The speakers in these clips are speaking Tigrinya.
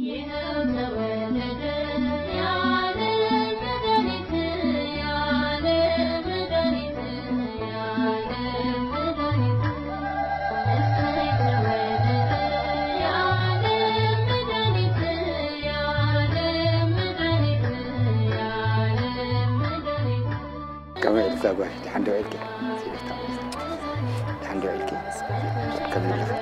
ይኸው ተወለደ የዓለም መድኃኒት፣ የዓለም መድኃኒት፣ የዓለም መድኃኒት። እሰይ ተወለደ የዓለም መድኃኒት፣ የዓለም መድኃኒት፣ የዓለም መድኃኒት። ከመይ ኢልካ ጓል? ደሓን ዶ ኢልኪ? ደሓን ዶ ኢልኪ? ከመይ ኢልኪ?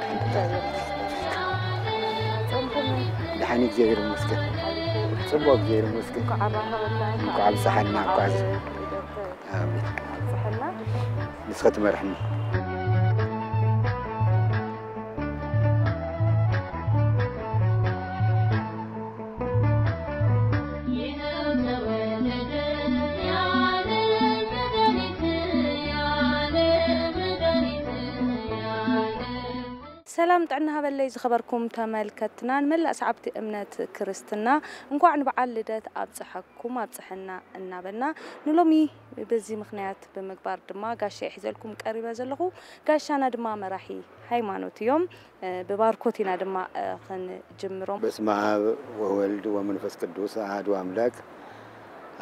ደሓን፣ እግዚኣብሔር ይመስገን። ጽቡቕ፣ እግዚኣብሔር ይመስገን። እንኳዕ ኣብጽሓና፣ እንኳዕ። ኣሜን። ንስኸ ትመርሕኒ። ይኸው ተወለደ የዓለም መድኃኒት፣ የዓለም መድኃኒት፣ የዓለም። ሰላም ጥዕና ሃበለይ ዝኸበርኩም ተመልከትናን መላእ ሰዓብቲ እምነት ክርስትና፣ እንኳዕ ንበዓል ልደት ኣብጽሐኩም ኣብጽሐና እናበልና፣ ንሎሚ በዚ ምኽንያት ብምግባር ድማ ጋሻ ሒዘልኩም ቀሪበ ዘለኹ። ጋሻና ድማ መራሒ ሃይማኖት እዮም። እ፣ ብባርኮት ኢና ድማ፣ እ፣ ክንጅምሮም። በስመ አብ ወወልድ ወመንፈስ ቅዱስ አሐዱ አምላክ።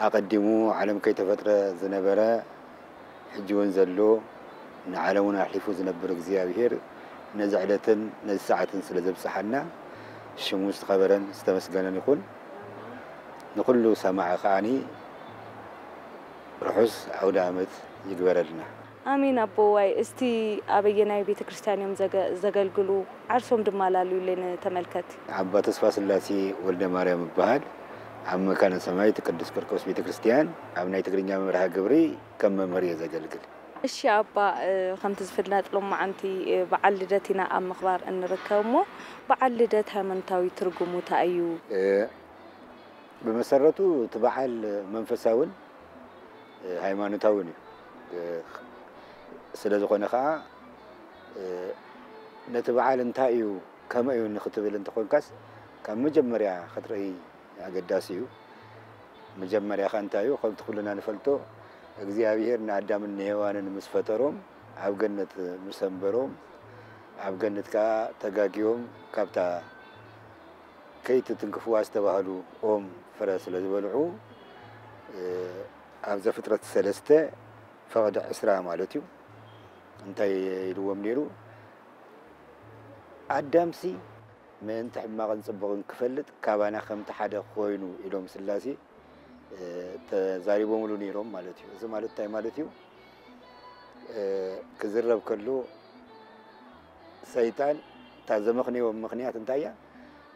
አቀዲሙ ዓለም ከይተፈጥረ ዝነበረ፣ ሕጂ እውን ዘሎ፣ ንዓለም እውን ኣሕሊፉ ዝነብር እግዚኣብሔር ነዚ ዕለትን ነዚ ሰዓትን ስለ ዘብጽሓና ሽሙ ዝተኸበረን ዝተመስገነን ይኹን። ንኹሉ ሰማዒ ከዓኒ ርሑስ ኣውደ ዓመት ይግበረልና። ኣሜን ኣቦዋይ። እስቲ ኣበየናይ ቤተ ክርስቲያን እዮም ዘገ-፣ ዘገልግሉ? ዓርሶም ድማ ላልዩለይ ንተመልከቲ። ኣባ ተስፋ ስላሴ ወልደ ማርያም እበሃል። ኣብ መካነ ሰማይት ቅዱስ ቂርቆስ ቤተ ክርስቲያን ኣብ ናይ ትግርኛ መርሃ ግብሪ ከም መምህር እየ ዘገልግል። እሺ ኣባ፣ እ፣ ከምቲ ዝፍለጥ ሎማዓንቲ፣ እ፣ በዓል ልደት ኢና ኣብ ምኽባር እንርከብ እሞ፣ በዓል ልደት ሃይማኖታዊ ትርጉሙ እንታይ እዩ? እ፣ ብመሰረቱ እቲ በዓል መንፈሳውን፣ እ፣ ሃይማኖታውን እዩ። እ፣ ስለ ዝኾነ ኸዓ፣ እ፣ ነቲ በዓል እንታይ እዩ፣ ከመይ እዩ ንኽትብል እንተኾንካስ፣ ካብ መጀመርያ ክትርኢ ኣገዳሲ እዩ። መጀመርያ ኸ እንታይ እዩ? ከምቲ ኩልና ንፈልጦ፣ እግዚኣብሔር ንኣዳምን ንሄዋንን ምስ ፈጠሮም፣ ኣብ ገነት ምስ ኣንበሮም፣ ኣብ ገነት ከኣ ተጋግዮም ካብታ ከይትትንክፍዋ ዝተባህሉ ኦም ፍረ ስለ ዝበልዑ፣ እ፣ ኣብ ዘፍጥረት ሰለስተ ፈቕዲ ዕስራ ማለት እዩ። እንታይ ኢልዎም ነይሩ? ኣዳምሲ ምእንቲ ሕማቕን ጽቡቕን ክፈልጥ ካባና ከምቲ ሓደ ኮይኑ ኢሎም ስላሴ፣ እ፣ ተዛሪቦምሉ ነይሮም ማለት እዩ። እዚ ማለት እንታይ ማለት እዩ? እ፣ ክዝረብ ከሎ ሰይጣን እታ ዘመኽንዮም ምኽንያት እንታይ እያ?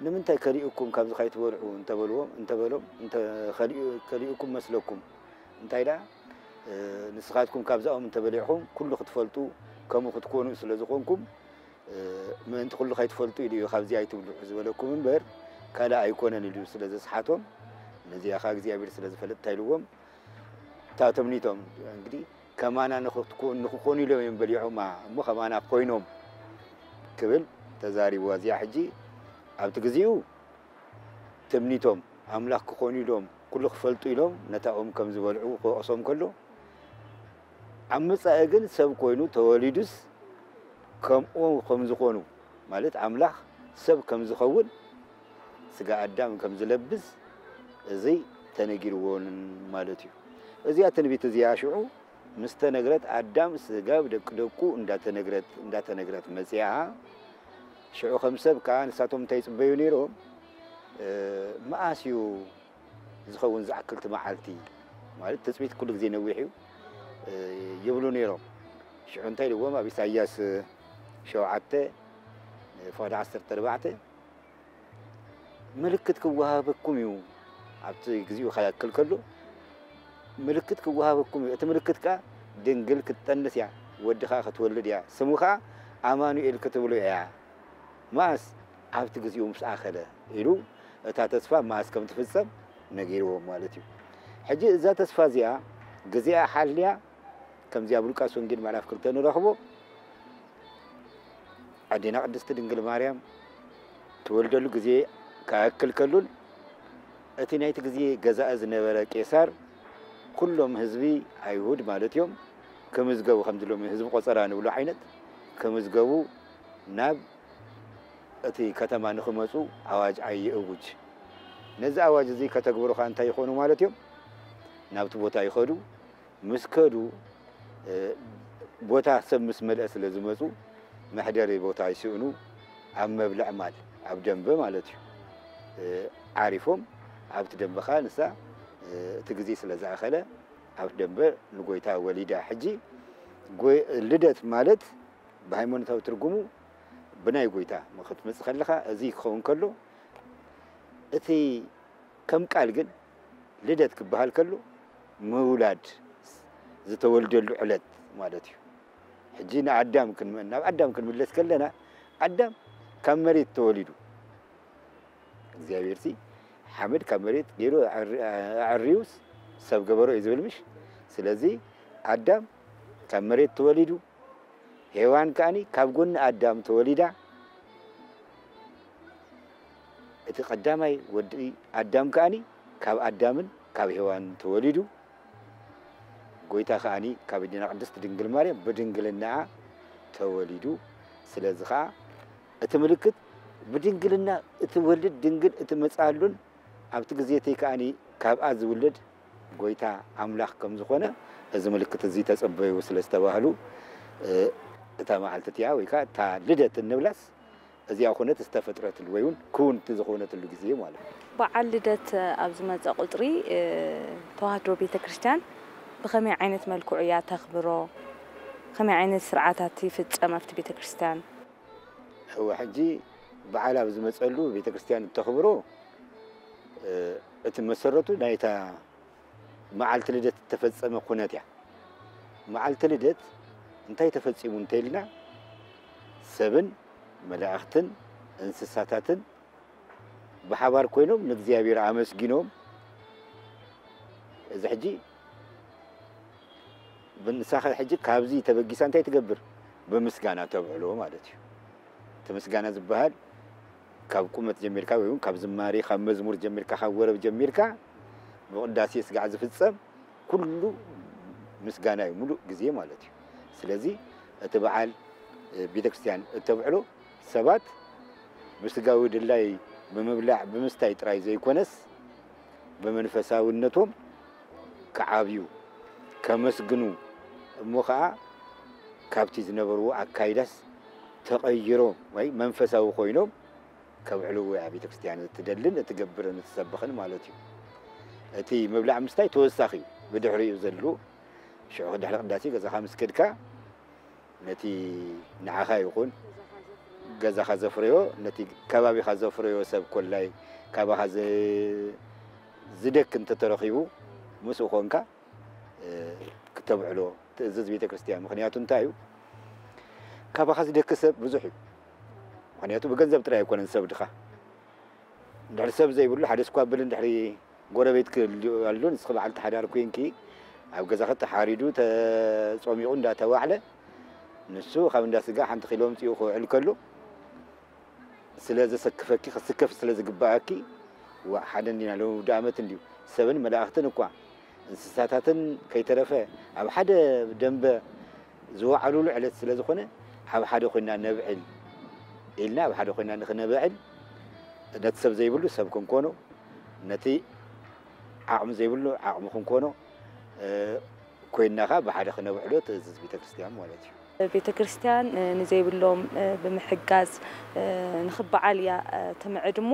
ንምንታይ ከሊኡኩም ካብዚ ከይትበልዑ እንተበልዎም፣ እንተበሎም፣ እንተ-፣ ከሊኡ-፣ ከሊኡኩም መስለኩም? እንታይ ደኣ፣ እ፣ ንስኻትኩም ካብዛኦም እንተበሊዕኹም ኩሉ ክትፈልጡ ከምኡ ክትኮኑ ስለ ዝኾንኩም፣ እ፣ ምእንቲ ኩሉ ከይትፈልጡ ኢሉ እዩ ካብዚ ኣይትብልዑ ዝበለኩም እምበር፣ ካልእ ኣይኮነን ኢሉ ስለ ዘስሓቶም፣ ነዚኣ ኸኣ እግዚኣብሔር ስለ ዝፈልጥ እንታይ ኢልዎም? እታ ትምኒቶም እንግዲህ ከማና ንኽትኮ-፣ ንኽኾኑ ኢሎም እዮም በሊዖማ፣ እሞ ከማና ኮይኖም ክብል ተዛሪብዋ። እዚኣ ሕጂ ኣብቲ ግዜኡ ትምኒቶም ኣምላኽ ክኾኑ ኢሎም፣ ኩሉ ክፈልጡ ኢሎም ነታ ኦም ከም ዝበልዑ ክወቕሶም ከሎ፣ ኣብ መጻኢ ግን ሰብ ኮይኑ ተወሊዱስ ከምኡ ከም ዝኾኑ፣ ማለት ኣምላኽ ሰብ ከም ዝኸውን፣ ስጋ ኣዳም ከም ዝለብስ፣ እዚ ተነጊርዎን ማለት እዩ። እዚኣ ትንቢት እዚኣ ሽዑ ምስ ተነግረት፣ ኣዳም ስጋ ብደቂ ደቁ እንዳተነግረት፣ እንዳተነግረት መጺኣ። ሽዑ ከም ሰብ ከኣ ንሳቶም እንታይ ይጽበዩ ነይሮም? እ፣ መኣስ እዩ ዝኸውን ዝኣክልቲ መዓልቲ? ማለት ትጽቢት ኩሉ ግዜ ነዊሕ እዩ፣ እ፣ ይብሉ ነይሮም። ሽዑ እንታይ ኢልዎም? ኣብ ኢሳይያስ ሸውዓተ፣ ፍቕዲ ዓሰርተ ኣርባዕተ፣ ምልክት ክወሃበኩም እዩ። ኣብቲ ግዜኡ ከይኣክል ከሎ ምልክት ክወሃበኩም እዩ። እቲ ምልክት ከኣ ድንግል ክትጠንስ እያ፣ ወዲ ከኣ ክትወልድ እያ፣ ስሙ ከኣ ኣማኑኤል ክትብሎ እያ። መኣስ? ኣብቲ ግዜኡ ምስ ኣኸለ ኢሉ እታ ተስፋ መኣስ ከም ትፍጸም ነጊርዎም ማለት እዩ። ሕጂ እዛ ተስፋ እዚኣ ግዜኣ ሓልያ፣ ከምዚ ኣብ ሉቃስ ወንጌል ምዕራፍ ክልተ ንረኽቦ፣ ኣዴና ቅድስቲ ድንግል ማርያም ትወልደሉ ግዜ ክኣክል ከሉን፣ እቲ ናይቲ ግዜ ገዛኢ ዝነበረ ቄሳር ኩሎም ህዝቢ ኣይሁድ ማለት እዮም ክምዝገቡ፣ ከምዚ ሎሚ ህዝቢ ቆጸራ ንብሎ ዓይነት ክምዝገቡ ናብ እቲ ከተማ ንኽመፁ ኣዋጅ ኣይእውጅ። ነዚ ኣዋጅ እዚ ከተግብሩ ኸዓ እንታይ ይኾኑ ማለት እዮም? ናብቲ ቦታ ይኸዱ። ምስ ከዱ፣ እ፣ ቦታ ሰብ ምስ መልአ ስለ ዝመፁ፣ መሕደሪ ቦታ ይስእኑ። ኣብ መብልዕ ማል፣ ኣብ ደንበ ማለት እዩ። እ፣ ዓሪፎም፣ ኣብቲ ደንበ ኸዓ ንሳ፣ እ፣ እቲ ግዜ ስለ ዝኣኸለ፣ ኣብ ደንበ ንጎይታ ወሊዳ። ሕጂ ጎይ-፣ ልደት ማለት ብሃይማኖታዊ ትርጉሙ ብናይ ጎይታ ክትመጽእ ከለኻ፣ እዚ ክኸውን ከሎ፣ እቲ ከም ቃል ግን ልደት ክበሃል ከሎ፣ ምውላድ፣ ዝተወልደሉ ዕለት ማለት እዩ። ሕጂ ንኣዳም ክንመ-፣ ናብ ኣዳም ክንምለስ ከለና፣ ኣዳም ካብ መሬት ተወሊዱ። እግዚኣብሔር ሲ ሓመድ ካብ መሬት ገይሩ ኣዕሪ-፣ ኣዕርዩስ ሰብ ገበሮ እዩ ዝብል ምሽ? ስለዚ ኣዳም ካብ መሬት ተወሊዱ፣ ሄዋን ከኣኒ ካብ ጎኒ ኣዳም ተወሊዳ። እቲ ቀዳማይ ወዲ ኣዳም ከኣኒ ካብ ኣዳምን ካብ ሄዋን ተወሊዱ። ጎይታ ከኣኒ ካብ እዲና ቅድስት ድንግል ማርያም ብድንግልናኣ ተወሊዱ። ስለዚ ኸኣ እቲ ምልክት ብድንግልና እትወልድ ድንግል እትመጽኣሉን ኣብቲ ግዜ እቲ ከኣኒ ካብኣ ዝውለድ ጎይታ ኣምላኽ ከም ዝኾነ እዚ ምልክት እዚ ተጸበዩ ስለ ዝተባህሉ፣ እ፣ እታ መዓልቲ እቲኣ ወይ ከኣ እታ ልደት እንብላስ እዚኣ ኮነት ዝተፈጥረትሉ ወይ እውን ክውንቲ ዝኾነትሉ ግዜ ማለት እዩ። በዓል ልደት ኣብ ዝመጸ ቁጽሪ፣ እ፣ ተዋህዶ ቤተክርስትያን ብኸመይ ዓይነት መልክዑ እያ ተኽብሮ? ከመይ ዓይነት ስርዓታት ይፍጸም ኣብቲ ቤተክርስትያን? እወ፣ ሕጂ በዓል ኣብ ዝመጸሉ ቤተክርስትያን እተኽብሮ፣ እ፣ እቲ መሰረቱ ናይታ መዓልቲ ልደት እተፈጸመ ኩነት እያ። መዓልቲ ልደት እንታይ ተፈጺሙ እንተኢልና፣ ሰብን መላእኽትን እንስሳታትን ብሓባር ኮይኖም ንእግዚኣብሔር ኣመስጊኖም። እዚ ሕጂ ብንሳኸ ሕጂ ካብዚ ተበጊሳ እንታይ ትገብር? ብምስጋና ተብዕሎ ማለት እዩ። እቲ ምስጋና ዝበሃል ካብ ቁመት ጀሚርካ ወይ እውን ካብ ዝማሬ፣ ካብ መዝሙር ጀሚርካ፣ ካብ ወረብ ጀሚርካ ብቅዳሴ ስጋዕ ዝፍጸም ኩሉ ምስጋና እዩ፣ ሙሉእ ግዜ ማለት እዩ። ስለዚ እቲ በዓል፣ እ፣ ቤተክርስትያን እተብዕሎ ሰባት ብስጋዊ ድላይ ብምብላዕ ብምስታይ ጥራይ ዘይኮነስ፣ ብመንፈሳውነቶም ክዓብዩ፣ ከመስግኑ፣ እሞ ኸዓ ካብቲ ዝነበርዎ ኣካይዳስ ተቐይሮም ወይ መንፈሳዊ ኮይኖም ከብዕልዎ እያ ቤተክርስትያን እትደልን እትገብርን እትሰብኽን ማለት እዩ። እቲ ምብላዕ ምስታይ ተወሳኺ እዩ። ብድሕሪኡ ዘሎ ሽዑ ድሕሪ ቅዳሴ ገዛኻ ምስ ከድካ ነቲ ንዓኻ ይኹን ገዛኻ ዘፍረዮ፣ ነቲ ከባቢኻ ዘፍረዮ ሰብ ኮላይ ካባኻ ዝ-፣ ዝደክ እንተተረኺቡ ምስኡ ኮንካ፣ እ፣ ክተብዕሎ ትእዝዝ ቤተክርስትያን። ምኽንያቱ እንታይ እዩ? ካባኻ ዝደክ ሰብ ብዙሕ እዩ። ምኽንያቱ ብገንዘብ ጥራይ ኣይኮነን ሰብ ድኻ። እንድሕሪ ሰብ ዘይብሉ ሓደ ስኳ ብል እንድሕሪ ጎረቤት ክህሉ ኣሎ፣ ንስኺ በዓልቲ ሓዳር ኮይንኪ ኣብ ገዛኺ ተሓሪዱ ተጾሚቑ እንዳተባዕለ ንሱ ካብ እንዳ ስጋ ሓንቲ ኪሎ ኣምጺኡ ክውዕል ከሎ ስለ ዘሰክፈኪ፣ ክስከፍ ስለ ዝግበኣኪ፣ ዋእ ሓደ እንዲና ሎሚ ውደ ኣመት እንድዩ ሰብን መላእኽትን እኳ እንስሳታትን ከይተረፈ ኣብ ሓደ ደንበ ዝወዓሉሉ ዕለት ስለ ዝኾነ ኣብ ሓደ ኮይና ነብዕል ኢልና ኣብ ሓደ ኮይና ንኽነበዕል ነቲ ሰብ ዘይብሉ ሰብ ክንኮኖ፣ ነቲ ዓቕሚ ዘይብሉ ዓቕሚ ክንኮኖ፣ እ፣ ኮይንና ኸኣ ብሓደ ክነብዕሎ ትእዝዝ ቤተክርስትያን ማለት እዩ። ቤተክርስትያን፣ እ፣ ንዘይብሎም፣ እ፣ ብምሕጋዝ፣ እ፣ ንኽበዓል እያ፣ እ፣ ትምዕድ እሞ፣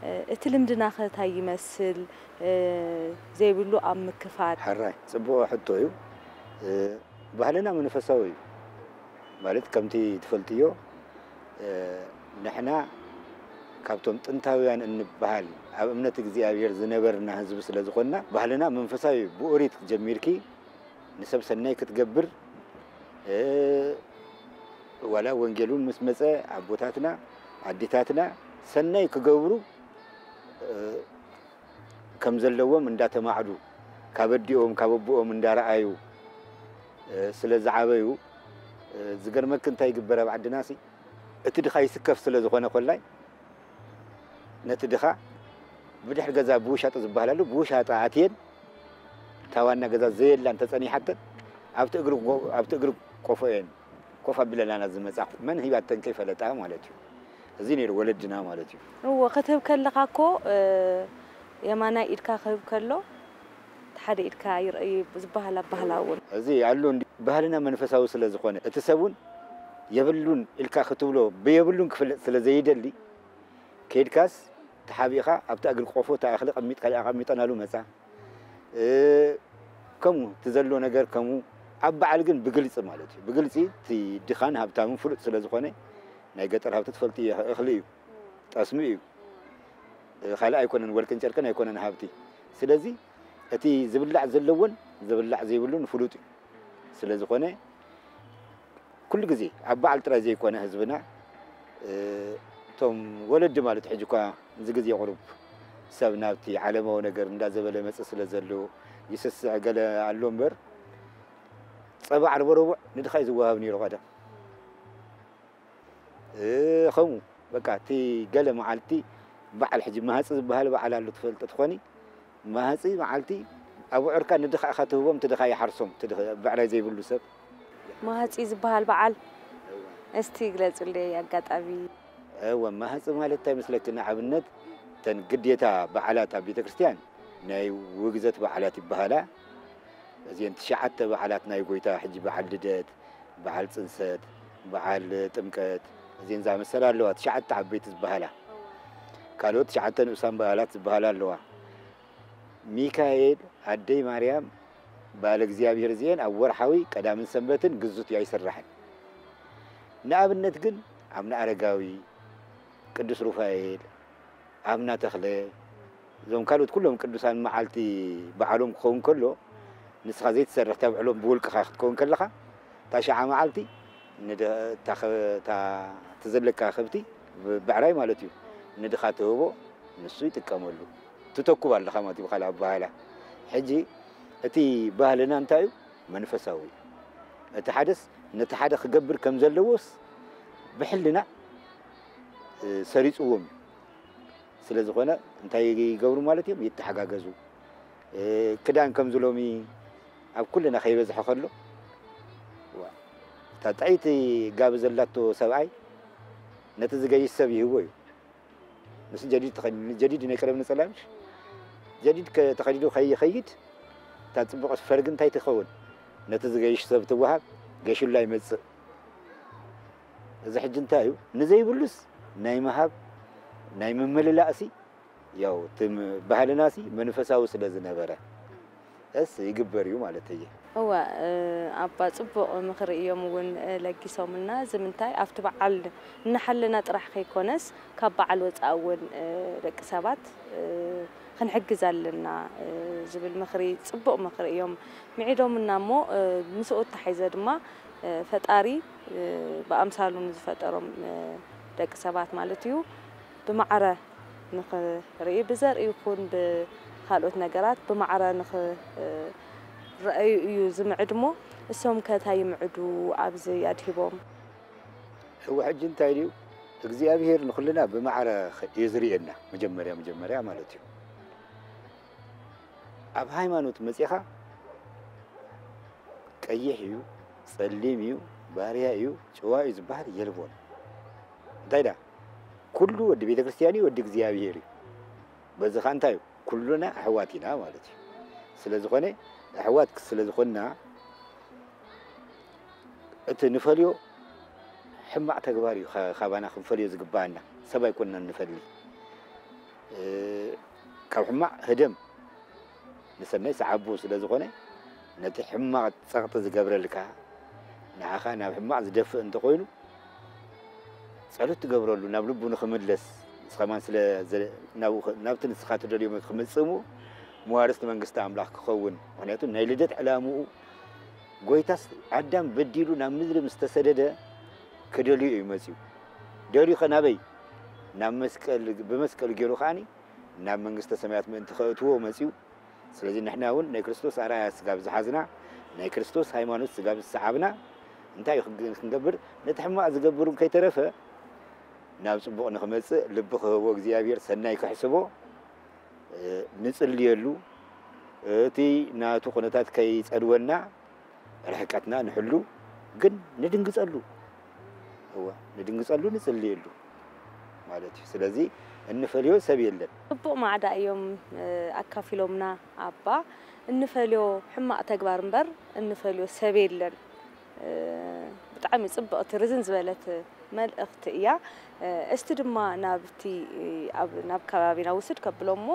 እ፣ እቲ ልምድናኸ እንታይ ይመስል? እ፣ ዘይብሉ ኣብ ምክፋት። ሕራይ፣ ጽቡቕ ሕቶ እዩ። እ፣ ባህልና መንፈሳዊ እዩ። ማለት ከምቲ ትፈልጥዮ፣ እ፣ ንሕና ካብቶም ጥንታውያን እንበሃል ኣብ እምነት እግዚኣብሔር ዝነበርና ህዝቢ ስለ ዝኾንና፣ ባህልና መንፈሳዊ እዩ። ብኦሪት ጀሚርኪ ንሰብ ሰናይ ክትገብር፣ እ፣ ዋላ ወንጌል እውን ምስ መጸ ኣቦታትና፣ ኣዴታትና ሰናይ ክገብሩ፣ እ፣ ከም ዘለዎም እንዳተማዕዱ፣ ካብ ኣዲኦም፣ ካብ ኣቦኦም እንዳረኣዩ፣ እ፣ ስለ ዝዓበዩ፣ እ፣ ዝገርመኪ እንታይ ይግበር ኣብ ዓድናሲ፣ እቲ ድኻ ይስከፍ ስለ ዝኾነ ኮላይ፣ ነቲ ድኻ ብድሕሪ ገዛ ብውሻጠ ዝበሃል ኣሎ፣ ብውሻጠ ኣትየን፣ እታ ዋና ገዛ ዘየላን ተጸኒሓተን፣ ኣብቲ እግሪ ጎ-፣ ኣብቲ እግሪ ቆፎ እየን ኮፍ ኣቢለናና ዝመጻ። መን ሂባተን ከይፈለጣ ማለት እዩ። እዚ ነይሩ ወለድና ማለት እዩ። እዎ ክትህብ ከለኻ እኮ የማናይ ኢድካ ክህብ ከሎ ሓደ ኢድካ ይርአዩ ዝበሃል ኣባህላ እውን። እዚ ኣሎ እንዲ ባህልና መንፈሳዊ ስለ ዝኾነ እቲ ሰብ እውን የብሉን ኢልካ ክትብሎ ብየብሉን ክፍለጥ ስለ ዘይደሊ ከይድካስ ተሓቢእኻ ኣብቲ እግሪ ቆፎ እታ እኽሊ ቀሚጥካ ኣቐሚጠናሉ መፃ። ከምኡ እቲ ዘሎ ነገር ከምኡ ኣብ በዓል ግን ብግልፂ ማለት እዩ። ብግልፂ እቲ ድኻን ሃብታምን ፍሉጥ ስለ ዝኾነ ናይ ገጠር ሃብቲ ትፈልጡ እኽሊ እዩ፣ ጠስሚ እዩ። ካልእ ኣይኮነን፣ ወርቅን ጨርቅን ኣይኮነን ሃብቲ። ስለዚ እቲ ዝብላዕ ዘለዎን ዝብላዕ ዘይብሉን ፍሉጥ እዩ። ስለ ዝኾነ ኩሉ ግዜ ኣብ በዓል ጥራይ ዘይኮነ ህዝብና እቶም ወለዲ ማለት ሕጂ እኳ እዚ ግዜ ቁሩብ ሰብ ናብቲ ዓለማዊ ነገር እንዳዘበለ መጽእ ስለ ዘሎ ይስስዕ ገለ ኣሎ እምበር ጸባ ዓርበ ረቡዕ ንድኻ እዩ ዝወሃብ ነይሩ ቀደም። ከምኡ በቃ እቲ ገለ መዓልቲ በዓል ሕጂ ማህፂ ዝበሃል በዓል ኣሎ ትፈልጦ ትኾኒ። ማህፂ መዓልቲ ኣብዑርካ ንድኻ ኢኻ ትህቦም፣ እቲ ድኻ ይሓርሶም፣ እቲ ድኻ ብዕራይ ዘይብሉ ሰብ። ማህፂ ዝበሃል በዓል እስቲ ግለፅለይ ኣጋጣሚ። እወ፣ ማህፂ ማለት እንታይ መስለኪ? ንኣብነት እተን ግዴታ በዓላት ኣብ ቤተ ክርስቲያን ናይ ውግዘት በዓላት ይበሃላ። እዚአን ትሽዓተ በዓላት ናይ ጎይታ ሕጂ በዓል ልደት፣ በዓል ፅንሰት፣ በዓል ጥምቀት እዚአን ዝኣመሰላ ኣለዋ። ትሽዓተ ዓበይቲ ዝበሃላ ካልኦት ትሽዓተ ንኡሳን በዓላት ዝበሃላ ኣለዋ። ሚካኤል፣ ኣደይ ማርያም፣ በዓለ እግዚኣብሔር እዚአን ኣብ ወርሓዊ ቀዳምን ሰንበትን ግዙት እዩ ኣይስራሕን። ንኣብነት ግን ኣምነ ኣረጋዊ፣ ቅዱስ ሩፋኤል፣ ኣምና ተኽለ፣ እዞም ካልኦት ኩሎም ቅዱሳን መዓልቲ በዓሎም ክኸውን ከሎ ንስኻ ዘይትሰርሕ ተብዕሎም ብውልቅኻ ክትከውን ከለኻ እታ ሸዓ መዓልቲ ንደ- እታ ኸ- እታ ተዘለካ ከብቲ ብ- ብዕራይ ማለት እዩ ንድኻ ትህቦ ንሱ ይጥቀመሉ ትተኩብ ኣለኻ ማለት እዩ ብኻልእ ኣበሃህላ። ሕጂ እቲ ባህልና እንታይ እዩ? መንፈሳዊ እዩ። እቲ ሓደስ ነቲ ሓደ ክገብር ከም ዘለዎስ ብሕልና ሰሪፅዎም እዩ። ስለ ዝኾነ እንታይ ይገብሩ ማለት እዮም? ይተሓጋገዙ። ክዳን ከምዚ ሎሚ ኣብ ኩልና ከይበዝሐ ከሎ እታ ጥዕይቲ ጋቢ ዘላቶ ሰብኣይ ነቲ ዝገይሽ ሰብ ይህቦ እዩ። ምስ ጀዲድ ተኸዲኑ ጀዲድ ናይ ቀደም ነፀላ ምሽ ጀዲድ ተኸዲኑ ከይኸይድ እታ ፅቡቕ ፈርግ እንታይ ትኸውን ነቲ ዝገይሽ ሰብ ትወሃብ ገሽላ ይመፅእ። እዚ ሕጂ እንታይ እዩ ንዘይብሉስ ናይ ምሃብ ናይ ምምልላእሲ ያው እቲ ባህልናሲ መንፈሳዊ ስለ ዝነበረ እስ ይግበር እዩ ማለት እየ። እወ ኣባ ፅቡቕ ምኽሪ እዮም እውን ለጊሶምልና። እዚ ምንታይ ኣብቲ በዓል እናሓለና ጥራሕ ከይኮነስ ካብ በዓል ወፃኢ እውን ደቂ ሰባት ክንሕግዝ ኣለና ዝብል ምኽሪ ፅቡቕ ምኽሪ እዮም ምዒዶምና እሞ ምስኡ ኣተሓሒዘ ድማ ፈጣሪ ብኣምሳሉ ንዝፈጠሮም ደቂ ሰባት ማለት እዩ ብማዕረ ንኽርኢ ብዘርኢ ይኹን ብኻልኦት ነገራት ብማዕረ ንኽረኣዩ እዩ ዝምዕድ እሞ እሶም ከ ታይ ይምዕዱ ኣብዚ ኣድሂቦም? እወ ሕጂ እንታይ ድዩ እግዚኣብሄር ንኹልና ብማዕረ እዩ ዝርእየና መጀመርያ መጀመርያ ማለት እዩ ኣብ ሃይማኖት መጺኻ ቀይሕ እዩ ጸሊም እዩ ባርያ እዩ ጭዋ እዩ ዝበሃል የልቦን እንታይ ዳ ኩሉ ወዲ ቤተ ክርስቲያን እዩ ወዲ እግዚኣብሄር እዩ በዚ ኸዓ እንታይ እዩ ኩሉና ኣሕዋት ኢና ማለት እዩ ስለ ዝኾነ ኣሕዋት ስለ ዝኾንና እቲ ንፈልዮ ሕማቕ ተግባር እዩ ካባና ክንፈልዮ ዝግባኣና ሰብ ኣይኮንና ንፈሊ ካብ ሕማቕ ህደም ንሰናይ ሰዓቡ ስለ ዝኾነ ነቲ ሕማቕ ጸቕጢ ዝገብረልካ ንዓኻ ናብ ሕማቕ ዝደፍእ እንተኾይኑ ጸሎት ትገብረሉ ናብ ልቡ ንኽምለስ ንስኻ ማን ስለ ናብቲ ንስኻ ትደልዮ ክምጽእ እሞ መዋርስቲ መንግስቲ ኣምላኽ ክኸውን ምክንያቱ ናይ ልደት ዕላምኡ ጎይታስ ኣዳም በዲሉ ናብ ምድሪ ምስ ተሰደደ ክደልዩ እዩ መፅዩ ደልዩ ኸ ናበይ ናብ መስቀል ብመስቀል ገይሩ ከዓኒ ናብ መንግስተ ሰማያት ምእንቲ ከእትዎ መፅዩ ስለዚ ንሕና እውን ናይ ክርስቶስ ኣርኣያ ስጋብ ዝሓዝና ናይ ክርስቶስ ሃይማኖት ስጋብ ዝሰዓብና እንታይ እዩ ክንገብር ነቲ ሕማቕ ዝገብር ከይተረፈ ናብ ፅቡቕ ንክመፅእ ልቢ ክህቦ እግዚኣብሔር ሰናይ ክሕስቦ ንፅልየሉ እቲ ናቱ ኩነታት ከይፀልወና ርሕቀትና ንሕሉ ግን ንድንግፀሉ እወ ንድንግፀሉ ንፅልየሉ ማለት እዩ። ስለዚ እንፈልዮ ሰብ የለን። ጽቡቕ ማዕዳ እዮም ኣካፊሎምና ኣባ። እንፈልዮ ሕማቕ ተግባር እምበር እንፈልዮ ሰብ የለን። ብጣዕሚ ጽብቕቲ ርዝን ዝበለት መልእኽቲ እያ። እስቲ ድማ ናብቲ ኣብ ናብ ከባቢና ውስድ ከብሎ እሞ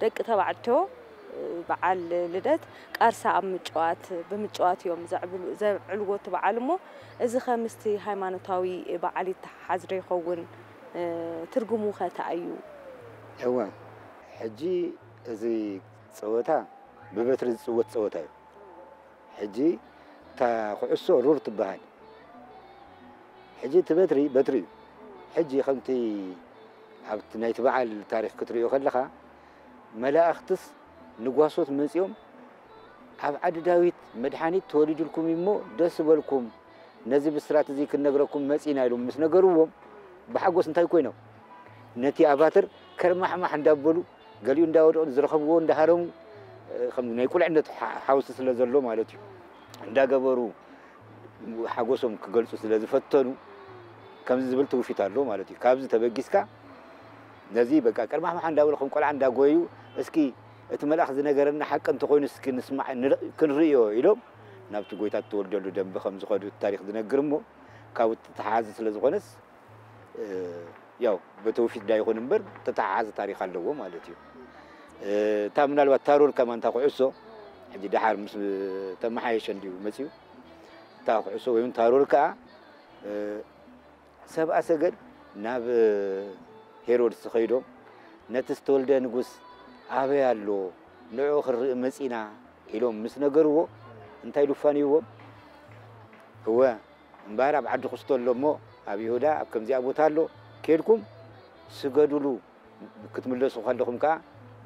ደቂ ተባዕትዮ በዓል ልደት ቃርሳ ኣብ ምጭዋት ብምጭዋት እዮም ዘዕብሉ ዘብዕልዎ እቲ በዓል እሞ እዚ ከ ምስቲ ሃይማኖታዊ በዓል ይተሓሓዝ ዶ ይኸውን? ትርጉሙ ከ እንታይ እዩ? እወ ሕጂ እዚ ጸወታ ብበትሪ ዝጽወት ጸወታ እዩ። ሕጂ እታ ኩዕሶ ሩር ትበሃል። ሕጂ እቲ በትሪ በትሪ እዩ። ሕጂ ከምቲ ኣብቲ ናይቲ በዓል ታሪኽ ክትሪኦ ከለኻ መላእኽትስ ንጓሶት መጺኦም ኣብ ዓዲ ዳዊት መድሓኒት ተወሊዱልኩም እዩ እሞ ደስ በልኩም ነዚ ብስራት እዚ ክንነግረኩም መጺና ኢሎም ምስ ነገርዎም ብሓጎስ እንታይ ኮይኖም ነቲ ኣባትር ከርማሕማሕ እንዳበሉ ገሊኡ እንዳወደቑ ዝረኸብዎ እንዳሃረሙ ከም ናይ ቁልዕነት ሓውሲ ስለ ዘሎ ማለት እዩ እንዳገበሩ ሓጎሶም ክገልፁ ስለ ዝፈተኑ ከምዚ ዝብል ትውፊት ኣሎ ማለት እዩ። ካብዚ ተበጊስካ ነዚ በቃ ቀርማሕማሕ እንዳበሉ ከም ቆልዓ እንዳጎዩ እስኪ እቲ መልኣኽ ዝነገረና ሓቂ እንተኾይኑ እስኪ ንስማዕ ክንርእዮ ኢሎም ናብቲ ጎይታ እተወልደሉ ደንበ ከም ዝኸዱ እቲ ታሪክ ዝነግር እሞ ካብኡ ተተሓሓዚ ስለ ዝኾነስ ያው በተውፊት ዳይኾን እምበር ተተሓሓዚ ታሪክ ኣለዎ ማለት እዩ። እታ ምናልባት ታሮር ከማን እታ ኩዕሶ ሕጂ ደሓር ምስ ተመሓየሸ እንዲዩ መፅዩ እታ ኩዕሶ ወይ እውን ታሮር ከዓ ሰብኣ ሰገል ናብ ሄሮድስ ከይዶም ነቲ ዝተወልደ ንጉስ ኣበይ ኣሎ ንዑ ክንርኢ መፂና ኢሎም ምስ ነገርዎ እንታይ ኢሉ ፋንይዎም እወ እምበኣር ኣብ ዓዲ ክስቶ ኣሎ እሞ ኣብ ይሁዳ ኣብ ከምዚኣ ቦታ ኣሎ ኬድኩም ስገዱሉ ክትምለሱ ከለኹም ከዓ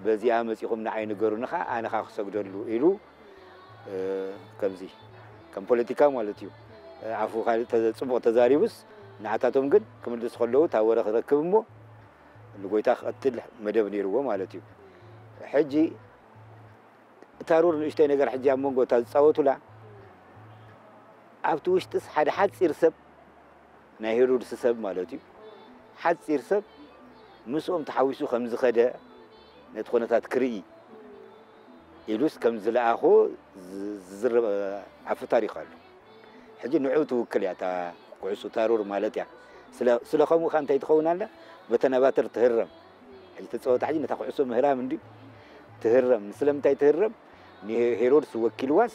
በዚኣ መፂኹም ንዓይ ንገሩኒ ከዓ ኣነ ከዓ ክሰግደሉ ኢሉ ከምዚ ከም ፖለቲካ ማለት እዩ ኣፉ ካልእ ጽቡቕ ተዛሪቡስ ንዓታቶም ግን ክምልስ ከለዉ እታ ወረ ክረክብ እሞ ንጎይታ ክቐትል መደብ ነይርዎ ማለት እዩ ሕጂ እታ ሩር ንእሽተይ ነገር ሕጂ ኣብ መንጎ እታ ዝፃወቱላ ኣብቲ ውሽጥስ ሓደ ሓፂር ሰብ ናይ ሄሮድስ ሰብ ማለት እዩ ሓፂር ሰብ ምስኦም ተሓዊሱ ከም ዝኸደ ነቲ ኩነታት ክርኢ ኢሉስ ከም ዝለኣኾ ዝዝረብ ዓፉ ታሪኽ ኣሎ። ሕጂ ንዑ ትውክል እያ እታ ኩዕሶ ታሮር ማለት እያ። ስለ ከምኡ ከዓ እንታይ ትኸውን ኣላ በተን ኣባትር ትህረም። ሕጂ ተፀወታ ሕጂ ነታ ኩዕሶ ምህራም እንድዩ ትህረም። ስለምንታይ ትህረም? ንሄሮድስ ወኪልዋስ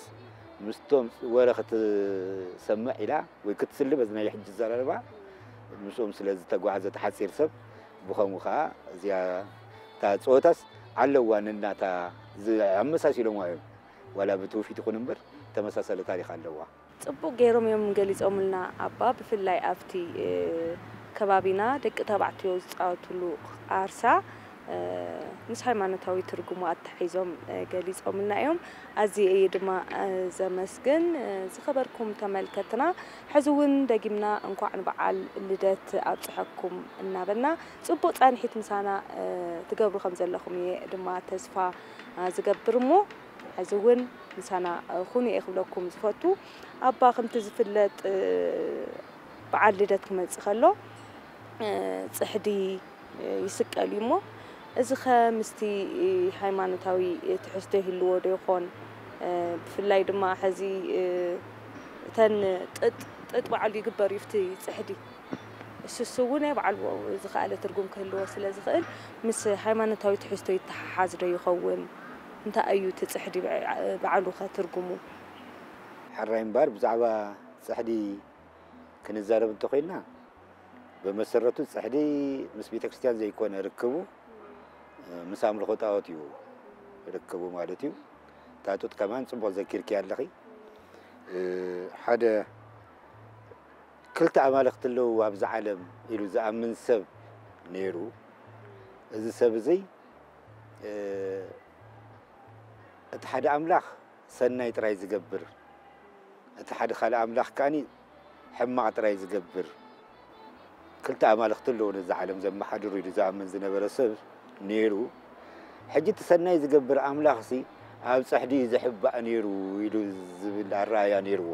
ምስቶም ወረ ክትሰምዕ ኢላ ወይ ክትስሊ በዚ ናይ ሕጂ ዘረባ ምስኦም ስለ ዝተጓዓዘ ተሓፂር ሰብ ብኸምኡ ከዓ እዚኣ እታ ፀወታስ ኣለዋ ንናታ ኣመሳሲሎምዋ እዮም ዋላ ብትውፊት ይኹን እምበር ተመሳሳሊ ታሪክ ኣለዋ። ጽቡቕ ገይሮም እዮም ገሊጾምልና ኣባ ብፍላይ ኣብቲ ከባቢና ደቂ ተባዕትዮ ዝጻወትሉ ቃርሳ ምስ ሃይማኖታዊ ትርጉሙ ኣተሓሒዞም ገሊጾምልና እዮም። ኣዝየ እየ ድማ ዘመስግን። ዝኸበርኩም ተመልከትና ሕዚ እውን ደጊምና እንኳዕ ንበዓል ልደት ኣብጽሐኩም እናበልና ጽቡቕ ጻንሒት ምሳና ትገብሩ ከም ዘለኹም እየ ድማ ተስፋ ዝገብር እሞ ሕዚ እውን ምሳና ኩኑ እየ ክብለኩም ዝፈቱ ኣባ ከምቲ ዝፍለጥ በዓል ልደት ክመፅእ ከሎ ፅሕዲ ይስቀል እዩ እሞ እዚ ከ ምስቲ ሃይማኖታዊ ትሕዝቶ ይህልዎ ዶ ይኾን ብፍላይ ድማ ሕዚ እተን ጥጥ ጥጥ በዓሉ ይግበር እዩ እቲ ፅሕዲ እሱስ እውን ናይ በዓሉ ዝኸኣለ ትርጉም ክህልዎ ስለ ዝኽእል ምስ ሃይማኖታዊ ትሕዝቶ ይተሓሓዝ ዶ ይኸውን እንታይ እዩ እቲ ፅሕዲ በዓሉ ከ ትርጉሙ ሕራይ እምበር ብዛዕባ ፅሕዲ ክንዛረብ እንተኮይንና ብመሰረቱ ፅሕዲ ምስ ቤተክርስትያን ዘይኮነ ርክቡ ምስ ኣምልኾ ጣዖት እዩ ርክቡ ማለት እዩ። እታ ጡጥ ከማን ፅቡቕ ዘኪርኪ ኣለኺ። ሓደ ክልተ ኣማልኽቲ ኣለዉ ኣብዚ ዓለም ኢሉ ዝኣምን ሰብ ነይሩ። እዚ ሰብ እዚ እቲ ሓደ ኣምላኽ ሰናይ ጥራይ ዝገብር፣ እቲ ሓደ ካልእ ኣምላኽ ከኣ ሕማቕ ጥራይ ዝገብር። ክልተ ኣማልኽቲ ኣለዉ ነዛ ዓለም ዘመሓድሩ ኢሉ ዝኣምን ዝነበረ ሰብ ነይሩ። ሕጂ እቲ ሰናይ ዝገብር ኣምላኽሲ ኣብ ጽሕዲ እዩ ዝሕባእ ነይሩ ኢሉ ዝብል ኣረኣእያ ነይርዎ።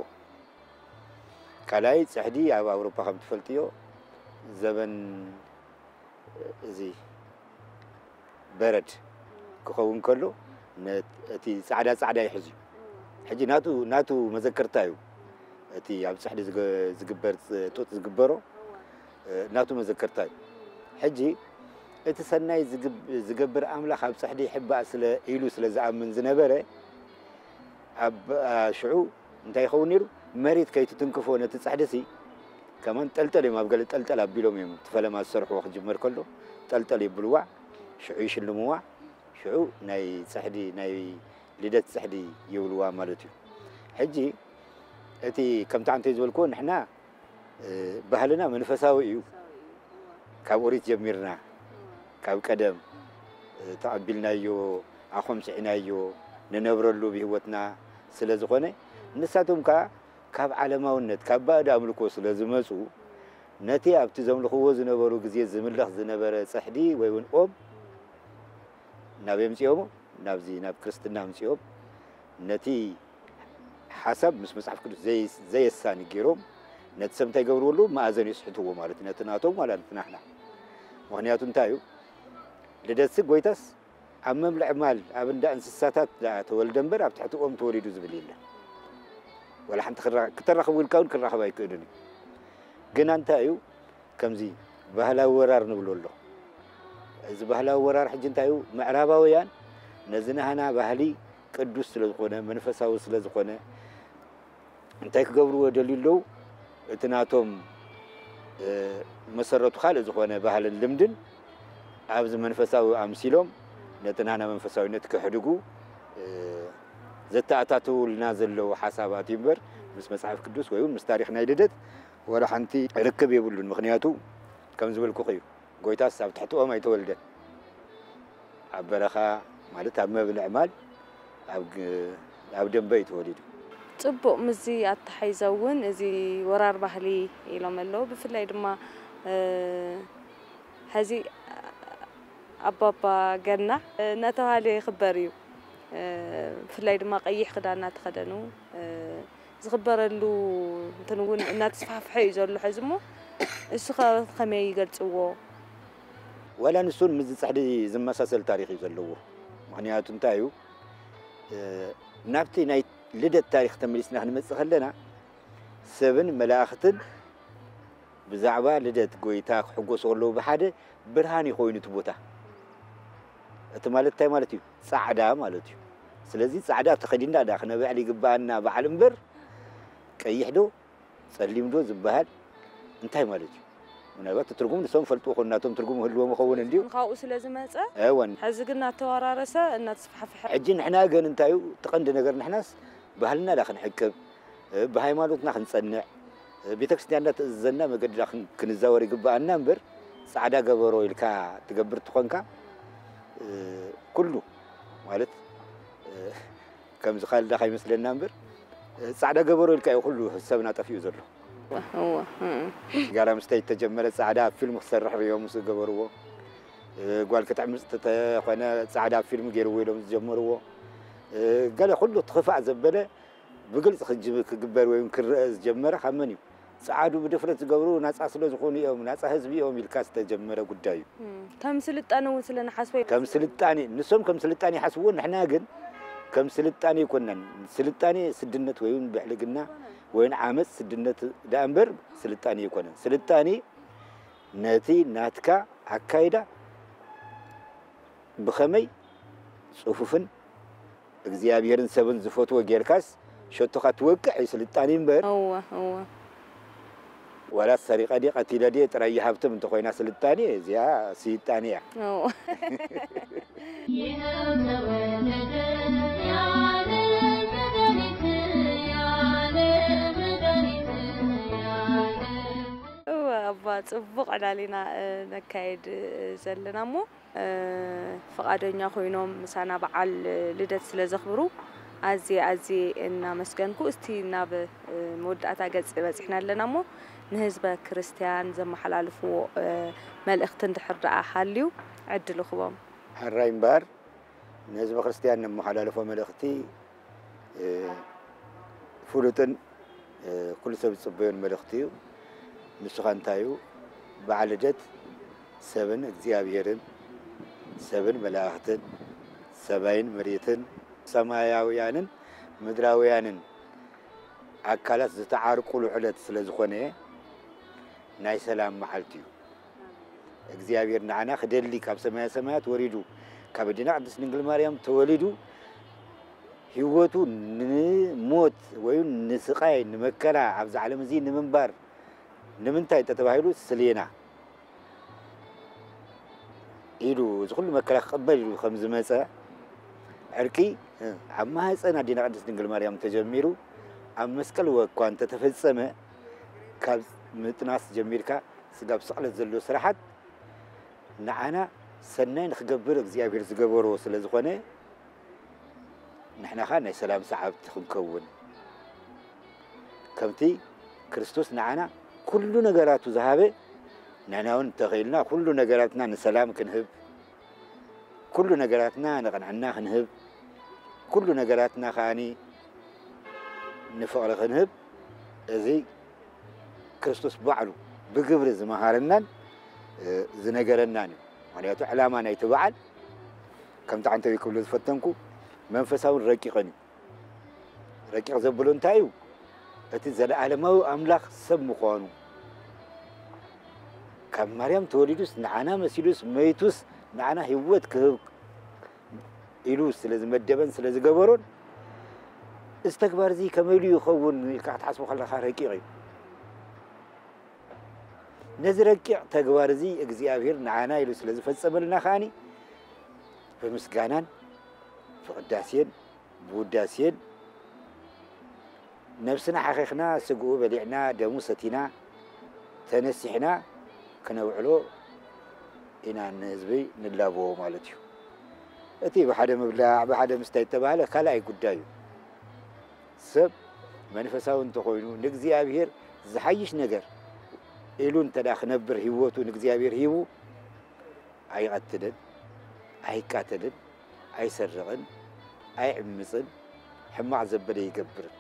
ካልኣይ ጽሕዲ ኣብ ኣውሮፓ ከም ትፈልጥዮ ዘበን እዚ በረድ ክኸውን ከሎ፣ ነ-፣ እቲ ጻዕዳ ጻዕዳ ይሕዝ እዩ። ሕጂ ናቱ፣ ናቱ መዘከርታ እዩ። እቲ ኣብ ጽሕዲ ዝገ-፣ ዝግበር ጽ-፣ ጡጥ ዝግበሮ፣ እ፣ ናቱ መዘከርታ እዩ። ሕጂ እቲ ሰናይ ዝግብ-፣ ዝገብር ኣምላኽ ኣብ ጽሕዲ ይሕባእ ስለ ኢሉ ስለ ዝኣምን ዝነበረ፣ ኣብ፣ ኣ፣ ሽዑ እንታይ ይኸውን ነይሩ? መሬት ከይትትንክፎ ነቲ ጽሕዲሲ፣ ከማን ጠልጠል እዮም፣ ኣብ ገለ ጠልጠል ኣቢሎም እዮም፣ እቲ ፈለማ ዝሰርሕዎ ክጅመር ከሎ፣ ጠልጠል የብልዋ፣ ሽዑ ይሽልምዋ፣ ሽዑ ናይ ጽሕዲ፣ ናይ ልደት ጽሕዲ ይብልዋ ማለት እዩ። ሕጂ እቲ ከምቲ ኣንተ ዝበልክዎ ንሕና፣ እ፣ ባህልና መንፈሳዊ እዩ። ካብ ኦሪት ጀሚርና፣ ካብ ቀደም፣ እ፣ ተቐቢልናዮ፣ ኣኾምሲዕናዮ፣ ንነብረሉ ብህይወትና ስለ ዝኾነ፣ ንሳቶም ከኣ ካብ ዓለማውነት፣ ካብ ባእዲ ኣምልኮ ስለ ዝመጹ፣ ነቲ ኣብቲ ዘምልኽዎ ዝነበሩ ግዜ ዝምለኽ ዝነበረ ጽሕዲ ወይ እውን ኦም ናብ የምጽኦሞ፣ ናብዚ ናብ ክርስትና ኣምጽኦም፣ ነቲ ሓሳብ ምስ መጽሓፍ ቅዱስ ዘይ-፣ ዘየሳኒ ገይሮም፣ ነቲ ሰብ እንታይ ይገብርዎ ኣለዉ? መኣዘን የስሕትዎ ማለት እዩ፣ ነቲ ናቶም ዋላ ነቲ ናሕና። ምኽንያቱ እንታይ እዩ? ልደትሲ ጎይታስ ኣብ መብልዒ ማል፣ ኣብ እንዳ እንስሳታት ደኣ ተወልደ እምበር፣ ኣብ ትሕቲ ኦም ተወሊዱ ዝብል የለን። ዋላ ሓንቲ ክራ-፣ ክተራኽቡ ኢልካ እውን ክራኸብ ኣይክእልን እዩ። ግና እንታይ እዩ? ከምዚ ባህላዊ ወራር ንብሎ ኣሎ። እዚ ባህላዊ ወራር ሕጂ እንታይ እዩ? ምዕራባውያን ነዚ ናህና ባህሊ ቅዱስ ስለ ዝኾነ፣ መንፈሳዊ ስለ ዝኾነ፣ እንታይ ክገብርዎ ደልዩ ኣለዉ? እቲ ናቶም፣ እ፣ መሰረቱ ካልእ ዝኾነ ባህልን ልምድን ኣብዚ መንፈሳዊ ኣምሲሎም ነቲ ናህና መንፈሳዊነት ከሕድጉ፣ እ፣ ዘተኣታትውልና ዘለዉ ሓሳባት እዩ እምበር፣ ምስ መጽሓፍ ቅዱስ ወይ እውን ምስ ታሪኽ ናይ ልደት ዋላ ሓንቲ ርክብ የብሉን። ምኽንያቱ ከም ዝበልኩኺ እዩ፣ ጎይታስ ኣብ ትሕቲ ኦም ኣይተወልደን። ኣብ በረኻ ማለት ኣብ መብልዕ ማል ኣብ ግ-፣ ኣብ ደንበ እዩ ተወሊዱ። ጽቡቕ፣ ምስዚ ኣተሓይዘ እውን እዚ ወራር ባህሊ ኢሎም ኣለዉ። ብፍላይ ድማ፣ እ፣ ሕዚ ኣባባ ገና እናተባህለ ይኽበር እዩ። እ፣ ብፍላይ ድማ ቀይሕ ክዳን እናተኸደኑ፣ እ፣ ዝኽበረሉ እንትን እውን እናተስፋሕፍሐ እዩ ዘሎ ሕዚ እሞ፣ እሱ ኸ ከመይ ይገልጽዎ? ዋላ ንሱን ምስዚ ጽሕዲ ዝመሳሰል ታሪኽ እዩ ዘለዎ። ምኽንያቱ እንታይ እዩ? እ፣ ናብቲ ናይ ልደት ታሪኽ ተመሊስና ክንመጽእ ከለና፣ ሰብን መላእኽትን ብዛዕባ ልደት ጐይታ ክሕጎሱ ከለዉ ብሓደ ብርሃን እዩ ኮይኑ እቲ ቦታ። እቲ ማለት እንታይ ማለት እዩ? ጻዕዳ ማለት እዩ። ስለዚ ጻዕዳ ተኸዲንና ደኣ ክነብዕል ይግብኣና በዓል እምበር፣ ቀይሕ ዶ ጸሊም ዶ ዝበሃል እንታይ ማለት እዩ? ምናልባት እቲ ትርጉም ንሶም ፈልጥዎ ይኾኑ፣ ናቶም ትርጉም ይህልዎም ይኸውን እንድዩ። ካብኡ ስለ ዝመጸ፣ እወን። ሕዚ ግን እናተወራረሰ እናተስፋሕፍሐ። ሕጂ ንሕና ግን እንታይ እዩ እቲ ቀንዲ ነገር? ንሕናስ ባህልና ደኣ ክንዕቅብ፣ እ፣ ብሃይማኖትና ክንጸንዕ፣ እ፣ ቤተክርስትያንና ትእዝዘና መገዲ ደኣ ክን-፣ ክንዛወር ይግብኣና እምበር፣ ጻዕዳ ገበሮ ኢልካ ትገብር ትኾንካ፣ እ፣ ኩሉ ማለት፣ እ፣ ከምዚ ካልዳ ከይመስለና እምበር፣ ጻዕዳ ገበሮ ኢልካ እዩ ኩሉ ሰብና ጠፊኡ ዘሎ። እወ፣ እወ፣ እም። ጋራ ምስተይ ተጀመረ ጻዕዳ ኣብ ፊልም ክሰርሕ ርእዮም ምስ ገበርዎ። እ፣ ጓል ክትዕምጽ ተኾነ ጻዕዳ ኣብ ፊልም ገይርዎ ኢሎም ዝጀመርዎ። እ፣ ገለ ኩሉ እቲ ክፋእ ዘበለ ብግልጺ ክጅብ-፣ ክግበር ወይ እውን ክረአ ዝጀመረ ካብ መን እዩ? ጸዓዱ ብድፍረት ዝገብሩ ናጻ ስለ ዝኾኑ እዮም፣ ናጻ ህዝቢ እዮም ኢልካ ዝተጀመረ ጉዳይ እዩ። እም፣ ከም ስልጣነ እውን ስለ ንሓስቦ እዩ ከም መስለኒ። ስልጣኔ፣ ንሶም ከም ስልጣኔ ይሓስብዎ፣ ንሕና ግን ከም ስልጣኔ ኣይኮንናን። ስልጣኔ ስድነት ወይ እውን ብዕልግና ወይ እውን ዓመጽ ስድነት ደኣ እምበር ስልጣኔ ኣይኮነን። ስልጣኔ ነቲ ናትካ ኣካይዳ ብኸመይ ጽፉፍን እግዚኣብሔርን ሰብን ዝፈትዎ ጌርካስ ሸቶኻ ትወቅዕ እዩ ስልጣኔ እምበር። እወ፣ እወ። ዋላ ሰሪቐ ድየ ቀቲለ ድየ ጥራይ ይሃብትም እንተኾይና ስልጣኔ፣ እዚኣ ስይጣኔ እያ። እወ። ይኸው ተወለደ ያለ መድኃኒት፣ ያለ መድኃኒት፣ ያለ እወ፣ ኣባ፣ ጽቡቕ ዕላል ኢና፣ እ፣ ነካይድ፣ እ፣ ዘለና እሞ፣ እ፣ ፍቓደኛ ኮይኖም ምሳና በዓል ልደት ስለ ዘኽብሩ ኣዝየ፣ ኣዝየ እናመስገንኩ፣ እስቲ ናብ፣ እ፣ መወዳእታ ገጽ በጺሕና ኣለና እሞ፣ ንህዝበ ክርስትያን ዘመሓላልፍዎ፣ እ፣ መልእኽቲ እንድሕር ደኣ ሃልዩ ዕድል እኽቦም። ሕራይ እምበኣር፣ ንህዝበ ክርስትያን ነመሓላልፎ መልእኽቲ፣ እ፣ ፍሉጥን፣ እ፣ ኩሉ ሰብ ዝጽበዮን መልእኽቲ እዩ። ንሱ ኸኣ እንታይ እዩ? በዓል ልደት ሰብን እግዚኣብሔርን፣ ሰብን መላእኽትን፣ ሰማይን መሬትን፣ ሰማያውያንን ምድራውያንን ኣካላት ዝተዓርቁሉ ዕለት ስለ ዝኾነ፣ ናይ ሰላም መዓልቲ እዩ። እግዚኣብሔር ንዓና ክደሊ ካብ ሰማያ ሰማያት ወሪዱ፣ ካብ ኣዴና ቅድስት ድንግል ማርያም ተወሊዱ፣ ህይወቱ ንሞት ወይ ንስቓይ፣ ንመከራ፣ ኣብዚ ዓለም እዚ ንምንባር ንምንታይ እንተተባሂሉ፣ ስሌና ኢሉ፣ እዚ ኩሉ መከራ ክቕበል ኢሉ ከም ዝመጸ፣ ዕርቂ ኣብ ማህፀን ኣዴና ቅድስት ድንግል ማርያም ተጀሚሩ፣ ኣብ መስቀል እኳ እንተተፈጸመ፣ ካብ ምጥናስ ጀሚርካ ስጋብ ስቕለት ዘሎ ስራሓት ንዓና ሰናይ ንክገብር እግዚኣብሔር ዝገበሮ ስለ ዝኾነ፣ ንሕና ኸኣ ናይ ሰላም ሰዓብቲ ክንከውን፣ ከምቲ ክርስቶስ ንዓና ኩሉ ነገራቱ ዝሃበ፣ ንሕና እውን እንተኽኢልና ኩሉ ነገራትና ንሰላም ክንህብ፣ ኩሉ ነገራትና ንቕንዕና ክንህብ፣ ኩሉ ነገራትና ከኣኒ ንፍቕሪ ክንህብ፣ እዚ ክርስቶስ ባዕሉ ብግብሪ ዝመሃረናን፣ እ፣ ዝነገረናን እዩ። ምኽንያቱ ዕላማ ናይቲ በዓል ከምቲ ዓንተቢ ክብሎ ዝፈተንኩ መንፈሳውን ረቂቕን እዩ። ረቂቕ ዘብሎ እንታይ እዩ? እቲ ዘለኣለማዊ ኣምላኽ ሰብ ምዃኑ፣ ካብ ማርያም ተወሊዱስ ንዓና መሲሉስ መይቱስ ንዓና ህይወት ክህብ ኢሉ ስለ ዝመደበን ስለ ዝገበሮን፣ እዚ ተግባር እዚ ከመይ ኢሉ ይኸውን ኢልካ ክትሓስቦ ከለኻ ረቂቕ እዩ። ነዚ ረቂቕ ተግባር እዚ እግዚኣብሔር ንዓና ኢሉ ስለ ዝፈጸመልና ከኣኒ ብምስጋናን ብቕዳሴን ብውዳሴን ነብስና ሓኺኽና፣ ስግኡ በሊዕና፣ ደሙ ሰቲና፣ ተነሲሕና ክነውዕሎ ኢና ንህዝቢ ንላበዎ ማለት እዩ። እቲ ብሓደ ምብላዕ፣ ብሓደ ምስታይ እተባህለ ካልኣይ ጉዳይ እዩ። ሰብ መንፈሳዊ እንተኾይኑ፣ ንእግዚኣብሔር ዝሓይሽ ነገር ኢሉ እንተ ደኣ ክነብር፣ ህይወቱ ንእግዚኣብሔር ሂቡ፣ ኣይቐትልን፣ ኣይቃተልን፣ ኣይሰርቕን፣ ኣይዕምጽን፣ ሕማቕ ዘበለ ይገብርን።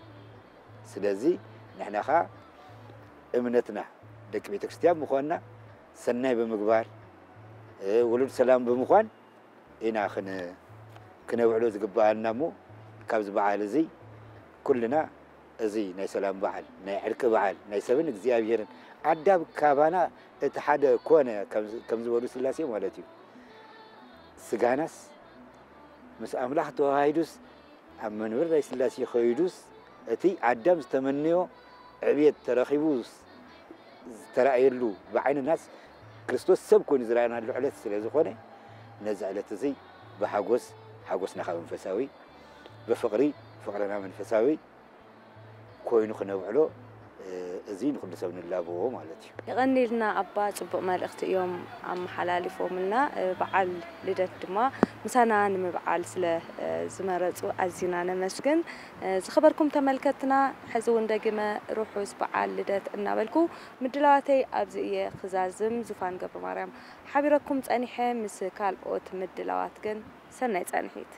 ስለዚ ንሕና ኸኣ እምነትና ደቂ ቤተ ክርስቲያን ምዃንና፣ ሰናይ ብምግባር፣ እ፣ ውሉድ ሰላም ብምዃን ኢና ክን-፣ ክነውዕሎ ዝግብኣና እሞ፣ ካብዚ በዓል እዚ ኩልና እዚ ናይ ሰላም በዓል፣ ናይ ዕርቂ በዓል፣ ናይ ሰብን እግዚኣብሔርን ኣዳም ካባና እቲ ሓደ ኮነ ከም፣ ከም ዝበሉ ስላሴ ማለት እዩ። ስጋናስ ምስ ኣምላኽ ተዋሃሂዱስ ኣብ መንበር ናይ ስላሴ ከይዱስ እቲ ኣዳም ዝተመነዮ ዕብየት ተረኺቡ ዝተራእየሉ ብዓይንናስ ክርስቶስ ሰብ ኮይኑ ዝረኣናሉ ዕለት ስለ ዝኾነ ነዚ ዕለት እዚ ብሓጎስ ሓጎስና ካብ መንፈሳዊ፣ ብፍቕሪ ፍቕርና መንፈሳዊ ኮይኑ ክነውዕሎ፣ እ፣ እዚ ንኹሉ ሰብ ንላበዎ ማለት እዩ። የቐንየልና ኣባ፣ ጽቡቕ መልእኽቲ እዮም ኣመሓላሊፎምልና። እ፣ በዓል ልደት ድማ ምሳና ንምብዓል ስለ፣ እ፣ ዝመረጹ ኣዚና ነመስግን። እ፣ ዝኸበርኩም ተመልከትና፣ ሕዚ እውን ደጊመ ርሑስ በዓል ልደት እናበልኩ ምድላዋተይ ኣብዚ እየ ክዛዝም። ዙፋን ገብረማርያም ሓቢረኩም ጸኒሐ፣ ምስ ካልኦት ምድላዋት ግን ሰናይ ጻንሒት።